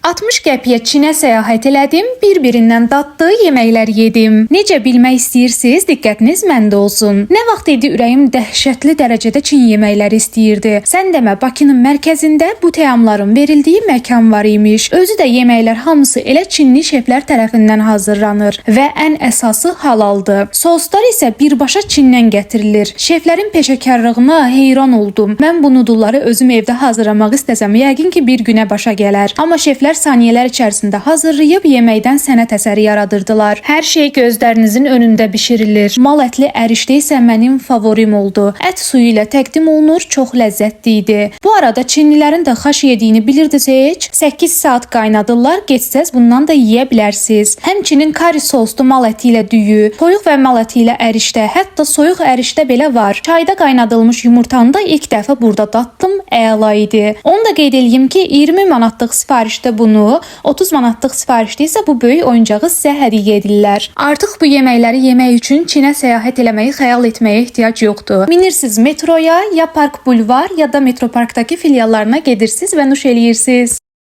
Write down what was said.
60 qəpiyə Çinə səyahət elədim, bir-birindən dadlı yeməklər yedim. Necə bilmək istəyirsiniz? Diqqətiniz məndə olsun. Nə vaxt idi ürəyim dəhşətli dərəcədə Çin yeməkləri istəyirdi. Sən demə Bakının mərkəzində bu təamların verildiyi məkan var imiş. Özü də yeməklər hamısı elə Çinli şeflər tərəfindən hazırlanır və ən əsası halaldır. Soslar isə birbaşa Çindən gətirilir. Şeflərin peşəkarlığına heyran oldum. Mən bu nudulları özüm evdə hazırlamaq istəsəm, yəqin ki, bir günə başa gələr. Amma şeflər saniyələr içərisində hazırlayıb yeməkdən sənət əsəri yaradırdılar. Hər şey gözlərinizin önündə bişirilir. Mal ətli ərişdə isə mənim favorim oldu. Ət suyu ilə təqdim olunur, çox ləzzətli idi. Bu arada Çinlilərin də xaş yediyini bilirdiniz heç? 8 saat qaynadırlar, getsəz bundan da yeyə bilərsiniz. Həmçinin kari soslu mal əti ilə düyü, toyuq və mal əti ilə ərişdə, hətta soyuq ərişdə belə var. Çayda qaynadılmış yumurtanı da ilk dəfə burada datdım, əla idi. Onu da qeyd eləyim ki, 20 manatlıq sifarişdə bunu, 30 manatlıq sifarişdə isə bu böyük oyuncağı sizə hədiyyə edirlər. Artıq bu yeməkləri yemək üçün Çinə səyahət eləməyi xəyal etməyə ehtiyac yoxdur. Minirsiz metroya, ya Park Bulvar, ya da Metroparkdakı filiallarına gedirsiz və nuş eləyirsiz.